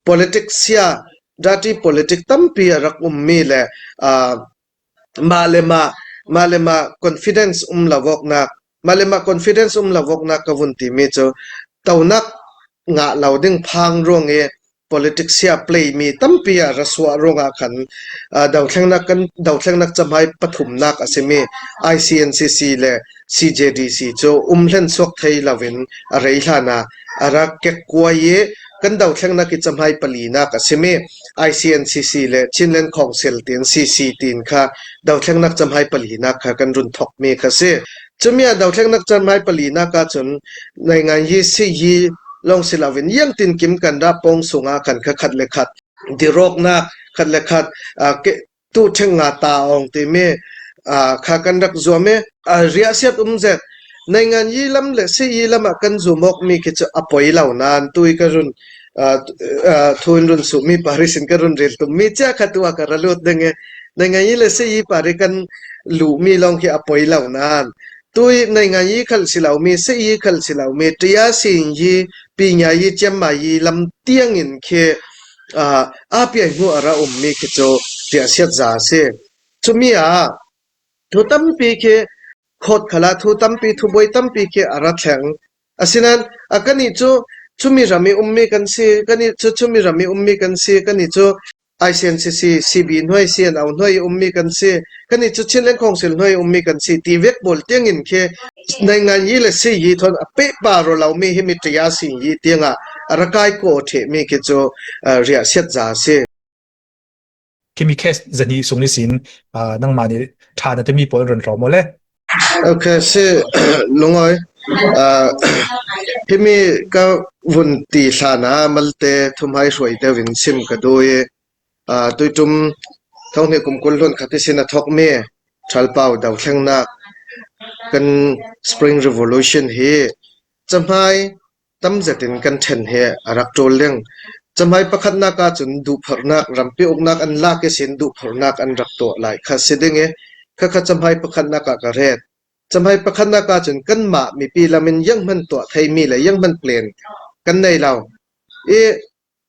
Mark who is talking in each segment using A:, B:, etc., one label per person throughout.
A: Politics sia dirty politic tampi a rak ummi le mah le mah mah le mah confidence um lo awknak mah le mah confidence um lo awknak ka vun timi cu tonak ngah lo ding phang ruang i politics hi a play mi tampi ah rasuah ruangah khan dothlennak kan dothlennak camhai pathumnak a simi ICNCC le CJDC cu umhlen chuak thei loin a rei hlan ah a rak kekkuai i kan dothlennak i camhai palinak a simi ICNCC le Chinland Council tiin CC tiin kha dothlennak camhai palinak kha kan run thokmi kha si. Cumi ah dothlennak camhai palinak ahcun nai yi si yi lawng si loin iangtin kim kan ra pawng sungah khan kha khat le khat diroknak khat le khat tu ṭheng nga ta ong timi kha kan rak zuam i riah siat um zet nei ngan yi lam le si yi lam ah kan zum awk mi khi cu a poi lo nain tui ka run thuin run su mi Paris in ka run rel tum mi chia kha tu ah ka ra lut ding i nei ngan yi le si yi pari kan lu mi lawng khi a poi lo nain tui nei ngan yi khal si lo mi si yi khal si lo mi tia sin yi pi nya yi chiam ma yi lam tiang in khi aa piai hnu a ra ummi khi cu riahsiat za a si. Cumi ah thu tampi khi khawt khala thu tampi thubuai tampi khi a ra thleng. Asinain a kannih cu cumi ram i ummi kan si, kannih cu cumi ram i ummi kan si, kannih cu ICNCC CB hnuai CNO hnuai i ummi kan si, kannih cu Chinland Council hnuai i ummi kan si ti vek pawl tiangin khi nai yi le si yi thon a pe pa ro lomi hi mi ṭia si yi tiangah a ra kai ko ṭhehmi khi cu riah siat za a si.
B: Khimi case zani sung ni sin nangmah nih ṭha na timi pawl run ro maw le?
A: Okay, si lungoi. Himi ka vun ti hlan ah malte thumhai hruai deuh in sim ka duh i tuitum thonghnih kum 20 hlun khat sin a thawkmi ṭhalpau dothlengnak kan Spring Revolution hi cahmai tamzet in kan ṭhen hi a rak ṭawl ding. Cahmai pakhatnak ahcun duhpharhnak rampi uknak an lak i sin duhpharhnak an rak tuah lai kha si ding i khakha cahmai pakhatnak ah ka ret. Cahmai pakhatnak ahcun kanmah mipi lam in ianghman tuah theimi le ianghman plan kan nei lo. I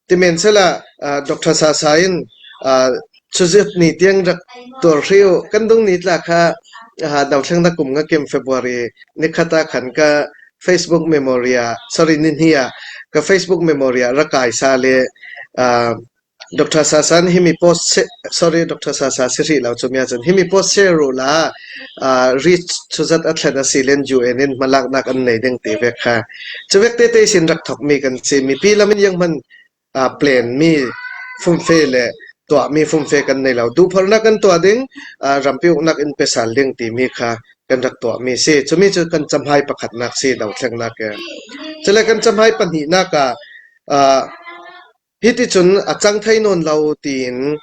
A: Timen sela Dr. Sasa in chuzit ni tiang rak tuar hri u. Kan dung ni tla kha dothleng na kum nga kim February nikhat ah khan ka Facebook memory ah sorry ni hni ah ka Facebook memory ah rak kai sa le Dr. Sasan himi post sorry Dr. Sasa si hrih lo cu mi ahcun himi post share u la reach chuzat a thlen a si len UN in hmalaknak an nei ding te vek kha. Cu vek te te sin rak thok mi kan si. Mipi lam in yang hman plan mi fumfe le tuah mi fumfe kan nei lo. Duhpharnak kan tuah ding, rampi uknak in pesal ding timi kha kan rak tuah mi si. Cumi cu kan camhai pakhatnak si dothlengnak ke. Cule kan camhai pahnihnak ah hiti cun a cang thai nawn lo tiin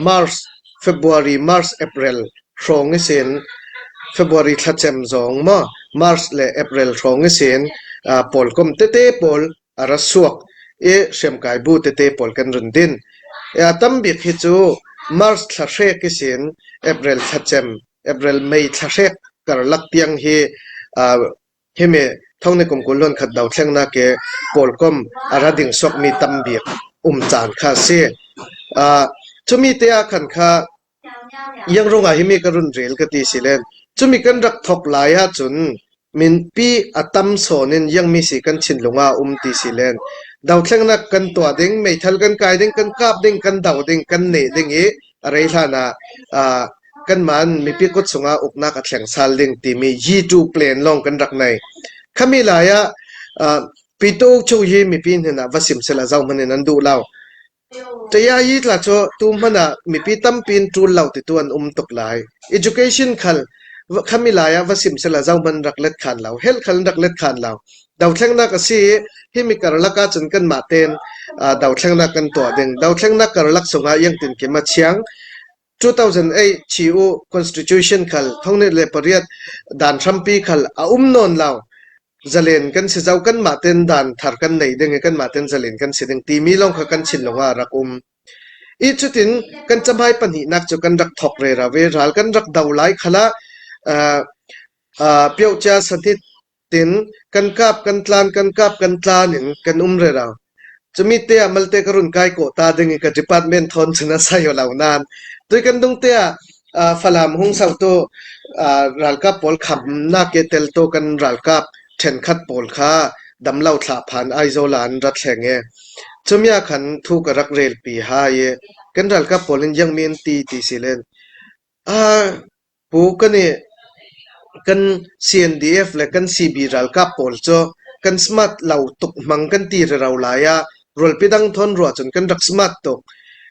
A: March, February, March, April hrawng i sin February thlacem zong maw March le April hrawng i sin pawlkom tete pawl a ra suak i hriamkai bu tete pawl kan run din. A tambik hi cu March thla hrek i sin April thlacem, April May thla hrek karlak tiang hi Himi thongni kum 20 hlun khat dothlengnak i pawlkom a ra ding sokmi tambik um caan kha a si. Uh, cumi te ah khan kha iangrung ah himi ka run rel ka ti si len. Cumi kan rak thok lai ahcun minpi a tam sawn in iangmi si kan thinlung ah um ti si len. Dothlengnak kan tuah ding, meithal kan kai ding, kan kap ding, kan do ding, kan neh ding i a rei hlan ah uh, kanmah mipi kut chungah uknak a thleng sal ding timi Yi-tu plan lawng kan rak nei. Khami lai ah uh, Pito Chu hi mipi hnen ah va sim sela zo hman in an duh lo. Taya yi tla cu tu hman ah mipi tampi in ṭul lo ti tu an um tuk lai. Education khal khami lai ah va sim sela zo hman rak let khan lo. Hel khal rak let khan lo. Dothlengnak a si i himi karlak ahcun kanmah tein uh, dothlengnak kan tuah ding. Dothlengnak karlak chungah iangtin kim a chiang. 2008 Chiu Constitution khal 2008 dan hrampi khal a um nawn lo. Zalen kan si zau kanmah ten dan thar kan nei ding i kanmah ten zalen kan si ding timi lawng kha kan thinlung ah a rak um. I cutin kan camhai pahnihnak cu kan rak thok rera ve ral kan rak do lai khala uh, uh, piocha sanhit tin kan kap kan tlan kan kap kan tlan in kan um rera. Cumi te ah malte ka run kai ko ta ding i ka department thon cun a sai lo nain tui kan dung te ah Falam hung sautu ralkap pawl khamnak ke tel to kan ralkap ṭhenkhat pawl kha damlo thlah phan Aizawl ah an ra thleng i cumi ah khan thu ka rak relpi ha i kan ralkap pawl in iangmi an ti ti si len. Pu kan i kan CNDF le kan CB ralkap pawl cu kan smart lo tuk hmang kan ti rero lai ah rualpi dang thawn ruah cun kan rak smart tuk.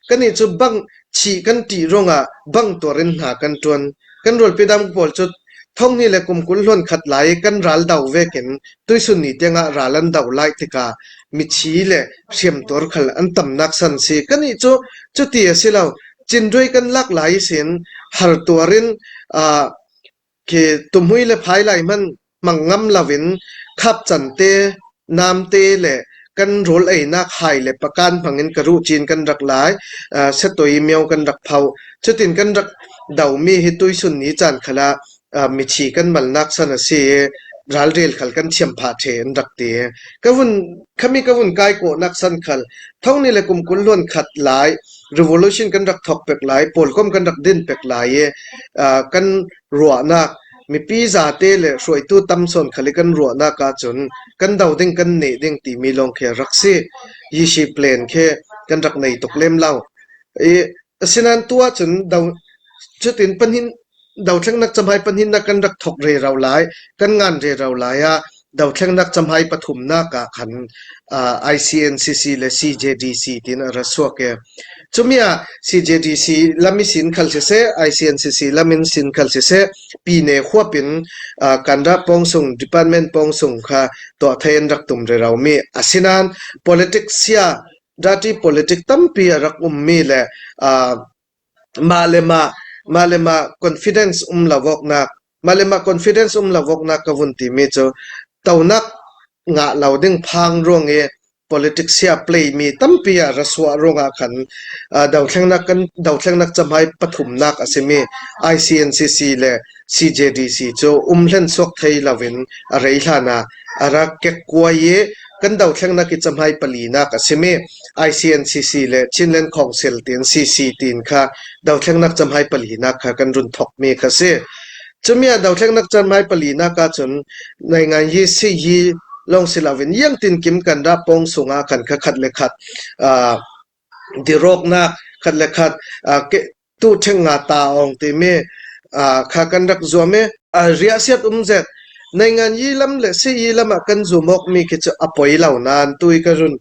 A: Kannih cu bang chih kan ṭih ruangah bang tuar in hna kan ṭuan. Kan rualpi dang pawl cu thonghnih le kum 20 hluan khat lai i kan ral do vekin tuisun ni tiangah ral an do lai tikah mithi le hriamtuar khal an tamnak san si. Kannih cu cuti a si lo. Cinruai kan lak lai sin hartuar in khi tuhmui le phailai hmanh hmang ngam loin khapcan te, namte le kan rawl einak hai le pakan hmang in ka ruhcin kan rak lai, setoi mio kan rak pho. Cutin kan rak domi hi tuisun ni caan khal ah mithi kan malnak san a si i ralrel khal kan thiam phah ṭhe an rak ti. Ka vun khami ka vun kai kawhnak san khal thongni le kum 20 luan khat lai revolution kan rak thawk pek lai, pawlkom kan rak din pek lai i kan ruahnak mipi zate le hruaitu tam sawn khal i kan ruahnak ahcun kan do ding kan neh ding timi lawng khi a rak si. Yishi plan khi kan rak nei tuk lem lo. I asinain tu ahcun do cutin panin Dothlennak camhai pahnihnak kan rak thawk rero lai, kan ngan rero lai ah dothlennak camhai pathumnak ah khan ICNCC le CJDC tiin a ra suak i cumi ah CJDC lam i sin khal siseh, ICNCC lam in sin khal siseh, pine huap in Kanra pawngsung department pawngsung kha tuah thei an rak tum rero mi. Asinain politics sia dirty politics tampi a rak ummi le Mah le mah mah le mah confidence um lo awknak mah le mah confidence um lo awknak ka vun timi cu tonak ngah lo ding phang ruang i politics hi a play mi tampi ah rasuah ruangah khan dothlennak kan dothlennak camhai pathumnak a simi ICNCC le CJDC cu um hlen suak thei loin a rei hlan ah a rak kekkuai i kan dothlennak i cahmai palinak a simi ICNCC le Chinland Council tiin CC tiin kha dothlennak cahmai palinak kha kan run thawkmi kha si. Cumi ah dothlennak cahmai palinak ahcun ngaingai hi siyi lawng si loin iangtin kim kan ra pawng sungah khan kha khat le khat Diroknak khat le khat tuhṭhing nga taawng timi kha kan rak zuam i riahsiat um zet. Neingan yi lam le si yi lam ah kan zum awkmi khi cu a poi lo nain tui ka run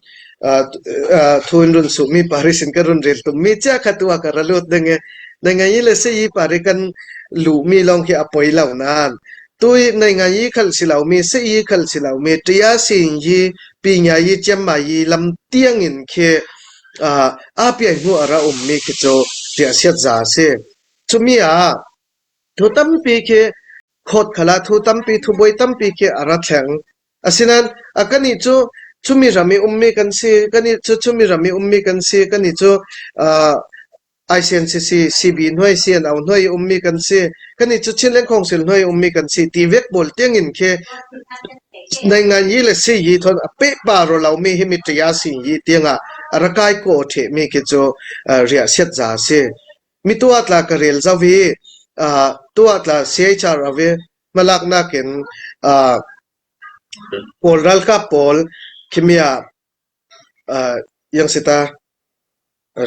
A: thuin run suhmi Paris in ka run rel tummi cia kha tu ah ka ra lut ding i neingan yi le si yi pari kan luhmi lawng khi a poi lo nain tui neingan yi khal si lomi si yi khal si lomi ṭia sin yi Pinya yi ciamma yi lam tiangin khi aa piai hnu a ra ummi khi cu riahsiat za a si. Cumi ah thu tampi khi khawt khala thu tampi thubuai tampi khi a ra thleng. Asinain a kannih cu cumi ram i ummi kan si, kannih cu cumi ram i ummi kan si, kannih cu ICNCC CB hnuai CNO hnuai i ummi kan si. Kannih cu Chinland Council hnuai i ummi kan si ti vek pawl tiangin khi nai yi le si yi thon a pehpa ro lomi hi mi ṭia si yi tiangah a ra kai ko ṭhehmi khi cu riah siat za si. Mi tuah tla ka rel zau i tuah tla CHR avi hmalaknak in Kawl ralkap pawl khimia yang sita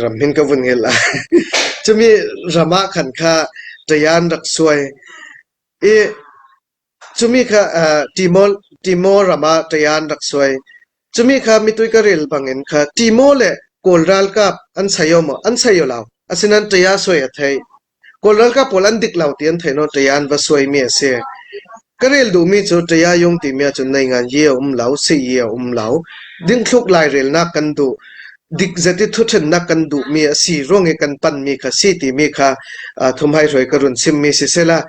A: Ram hin ka vun ngel lai. Cumi ram ah khan kha ṭayan rak suai i cumi kha Timor, Timor ram ah ṭayan rak suai. Cumi kha mitui ka rel bangin kha Timor le Kawl ralkap an saio maw? An saio lo. Asinain ṭaya suai a thei. Kawl ralkap pawl an dik lo ti an theih nawn ṭaya an va suaimi a si. Ka rel duhmi cu ṭaya yung timi ahcun neingan yi a um lo, si-yi a um lo. Dingthluk lairelnak kan duh. Dik zet i thuṭhennak kan duhmi a si ruang i kan panmi kha si timi kha thumhai hruai ka run chimmi siseh la.